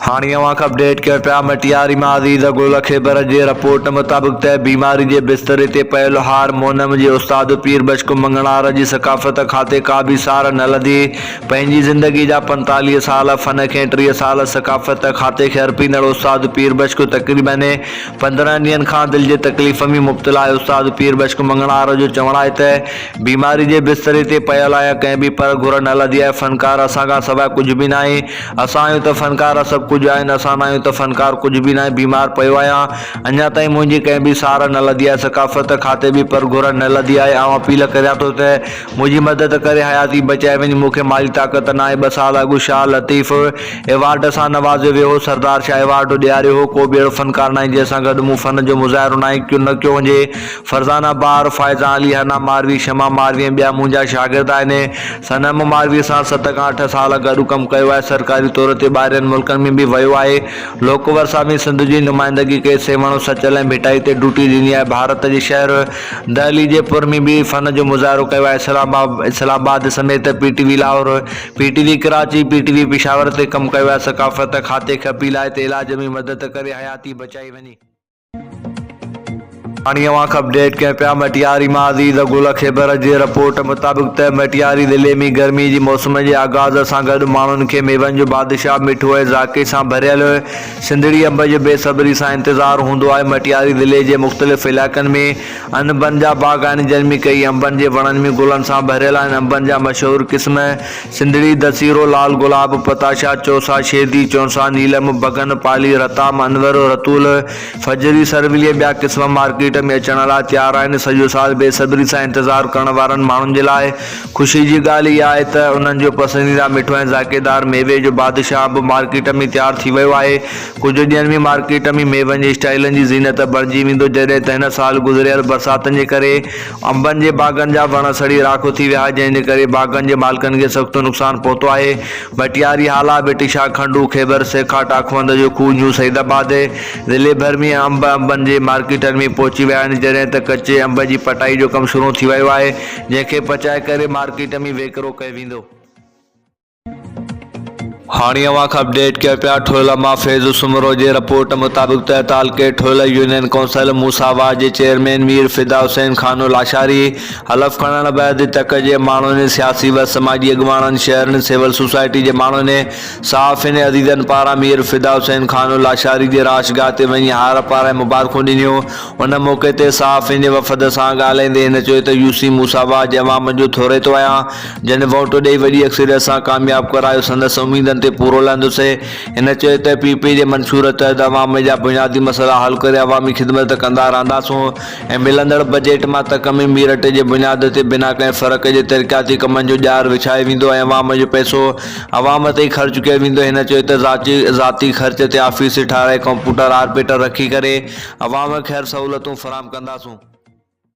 هاڻي اوهان کي اپڊيٽ ڪيون پيا مٽياري مان عزيز گل کيبر جي رپورٽ مطابق ته بيماري جي بستري تي پيل هار مونم جي استاد پير بشڪ مڱڻهار جي ثقافت کاتي ڪا به سار نه لڌي پنهنجي زندگي جا 45 سال فن کي 30 سال ثقافت کاتي کي ارپيندڙ استاد پير بشڪ تقريبن 15 ڏينهن کان دل جي تڪليف ۾ مبتلا آهي استاد پير بشڪ مڱڻهار جو چوڻ آهي ته بيماري جي بستري تي پيل آهيان ڪنهن به پر گهر نه لڌي آهي فنڪار اسان کان سواء ڪجهه به ناهي اسان آهيون ته فنڪار سڀ ڪجهه آهن، اسان ناهيون ته فنڪار ڪجهه به ناهي، بيمار پيو آهيان، اڃا تائين منهنجي ڪنهن به سار نه لڌي آهي، ثقافت کاتي به پر گهر نه لڌي آهي، آئون اپيل ڪريان ٿو ته منهنجي مدد ڪري حياتي بچائي وڃي، مون کي مالي طاقت ناهي، ٻه سال اڳ شاهه لطيف ايوارڊ سان نوازيو ويو هو، سردار شاهه ايوارڊ ڏياريو هو، ڪو به اهڙو فنڪار ناهي جنهن سان گڏ مون فن جو مظاهرو ناهي نه ڪيو هجي، فرزانه بهار، فائزه علي، حنا ماروي، شمع ماروي ۽ ٻيا منهنجا شاگرد آهن. صنم ماروي سان ست کان اٺ سال گڏ ڪم ڪيو آهي. سرڪاري طور تي ٻاهرين ملڪن ۾ به ويو آهي. لوڪ ورثا ۾ سنڌ جي نمائندگي ڪئي. سيوهڻ، سچل ۽ ڀٽائي تي ڊيوٽي ڏني آهي. ڀارت جي شهر دهلي جي پور ۾ به فن جو مظاهرو ڪيو آهي. اسلام آباد سميت P T V Lahore, P T V Karachi, P T V Peshawar تي ڪم ڪيو آهي. ثقافت کاتي کي اپيل آهي ته علاج ۾ مدد ڪري حياتي بچائي وڃي. هاڻي اوهان کي اپڊيٽ ڪيون پيا مٽياري مان عزيز گل کيبر جي رپورٽ مطابق ته مٽياري ضلعي ۾ گرمي جي موسم جي آغاز سان گڏ ماڻهن کي ميون جو بادشاهه مٺو ۽ ذائقي سان ڀريل سنڌڙي انب جو بي صبري سان انتظار هوندو آهي مٽياري ضلعي جي مختلف علائقن ۾ انبن جا باغ آهن جن ۾ ڪيئي انبن جي وڻن ۾ گلن سان ڀريل آهن انبن جا مشهور قسم سنڌڙي، دسيرو، لال گلاب، پتاشا، چوسا، شيدي، چونسا، نيلم، بگن، پالي، رتام، انور، رتول، فجري، سرولي ۽ ٻيا قسم مارڪيٽ ۾ اچڻ لاء تيار آهن. سڄو سال بي صبري سان انتظار ڪرڻ وارن ماڻهن جي لاء خوشي جي ڳالهه اها آهي ته انهن جو پسنديده مٺو ۽ ذائقيدار ميوي جو بادشاهه انب مارڪيٽ ۾ تيار ٿي ويو آهي. ڪجهه ڏينهن ۾ مارڪيٽ ۾ ميون جي اسٽائلن جي زينت بڻجي ويندو جڏهن ته هن سال گذريل برساتن جي ڪري انبن جي باغن جا وڻ سڙي راک ٿي ويا، جنهن جي ڪري باغن جي مالڪن کي سخت نقصان پهتو آهي. مٽياري، هالا، ڀٽ شاهه، کنڊو، خيبر، سيکاٽ، آخوند جو کوهه، نيو سعيد آباد ضلعي ڀر ۾ انب انبن جي مارڪيٽن ۾ پهچي ويا آهن، جڏهن ته ڪچي انب جي پٽائي جو ڪم شروع ٿي ويو آهي، جنهن کي پچائي ڪري مارڪيٽ ۾ ويڪرو ڪيو ويندو. هاڻي اوهان کي اپڊيٽ ڪيو پيا ٺوهيل مان فيض سومرو جي رپورٽ مطابق ته تعلقي ٺوهيل يونين ڪونسل موسيٰ واهه جي چيئرمين مير فدا حسين خانو لاشاري حلف کڻڻ بعد تڪ جي ماڻهن سياسي و سماجي اڳواڻن شهرين سول سوسائٽي جي ماڻهن صحافين عزيزن پاران مير فدا حسين خانو لاشاري جي رهائشگاهه تي وڃي هار پارائي مبارڪون ڏنيون ان موقعي تي صحافين جي وفد سان ڳالهائيندي هن چيو ته يو سي موسيٰ واهه جي عوام جو ٿورائتو آهيان جن ووٽ ڏئي وڏي اڪثريت سان ڪامياب ڪرايو سندس اميدن تي پورو لهندس. هن چيو ته پي پي جي منشور تحت عوام جا بنيادي مسئلا حل ڪري عوامي خدمت ڪندا رهنداسون ۽ ملندڙ بجيٽ مان تڪ ۾ ميرٽ جي بنياد تي بنا ڪنهن فرق جي ترقياتي ڪمن جو ڄار وڇايو ويندو ۽ عوام جو پئسو عوام تي ئي خرچ ڪيو ويندو. هن چيو ته ذاتي خرچ تي آفيس ٺاهرائي ڪمپوٽر آرپيٽر رکي ڪري عوام کي هر سهولتون فراهم ڪنداسون.